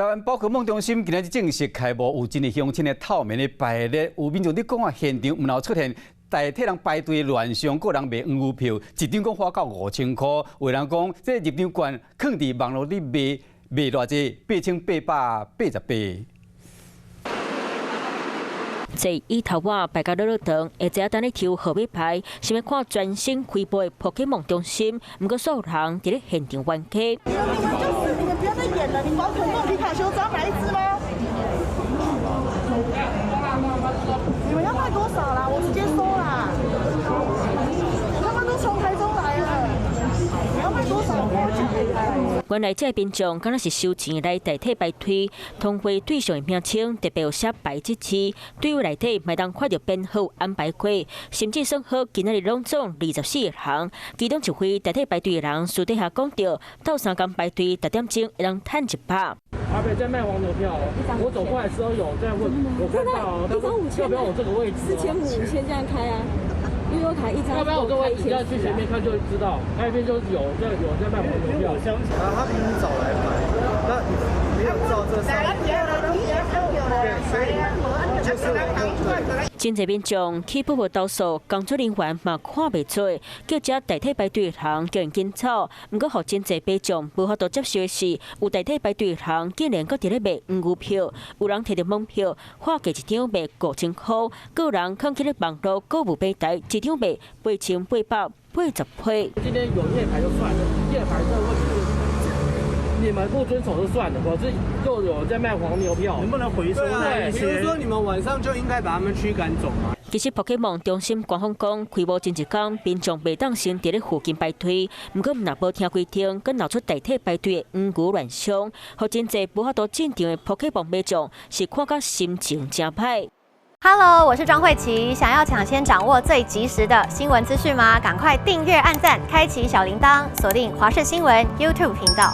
台灣寶可夢中心今仔日正式開幕，有真濟鄉親的透明的排列，有民眾佇講啊，現場毋但有出現代替人排隊亂象，閣有人賣黃牛票，一張講花到5000箍，有人講這入場券囥佇網路裡賣，賣偌濟？8888。坐椅頭仔排甲落落長，會知影等咧抽號碼牌，想欲看全新開幕的寶可夢中心，毋過所有人佇咧現場冤家。你們就是你們不要再演了！你寶可夢皮卡丘只要買一隻嗎？你們要賣多少啦？我直接收啦！他們都從台中來了，你要賣多少？原來這个民眾敢若是收錢來代替排隊，通過對象的名稱特別有寫排這字，隊伍內底嘛會當看著編號安排過，甚至算好今仔日攏總24個人，其中一位代替排隊的人私底下講著，鬥相共排隊逐點鐘會當趁100。阿伯在賣黃牛票，我走過來的時候有在問，我看到，他說要不要我這個位置？4500、5000這樣開啊。悠遊卡一張，要不要我這位置？你要去前面看就知道，那邊就有在賣黃牛票。啊，他比你早來排，那你沒有照這上面，對，所以就是我對。真濟民眾去不無投訴，工作人員嘛看袂出，叫遮代替排隊的人叫𪜶緊走。毋過，予真濟民眾無法度接受的是，有代替排隊的人竟然閣佇咧賣黃牛票，有人提著門票，喊價一張賣5000箍，閣有人囥起咧網路購物平台，一張賣8880批。今天有夜排就算了，夜排這個問題是你們不遵守就算了，可是又有在賣黃牛票，能不能回收那一些？比如說你們晚上就應該把他們驅趕走嘛。其實，寶可夢中心官方講，開幕前一工，民眾袂當先佇咧附近排隊。毋過，若無聽規定，閣鬧出代替排隊的黃牛亂象，予真濟無法度進場的寶可夢迷眾是看甲心情誠歹。 Hello，我是莊慧琪。想要搶先掌握最及時的新聞資訊嗎？趕快訂閱、按讚、開啟小鈴鐺，鎖定華視新聞 YouTube 頻道。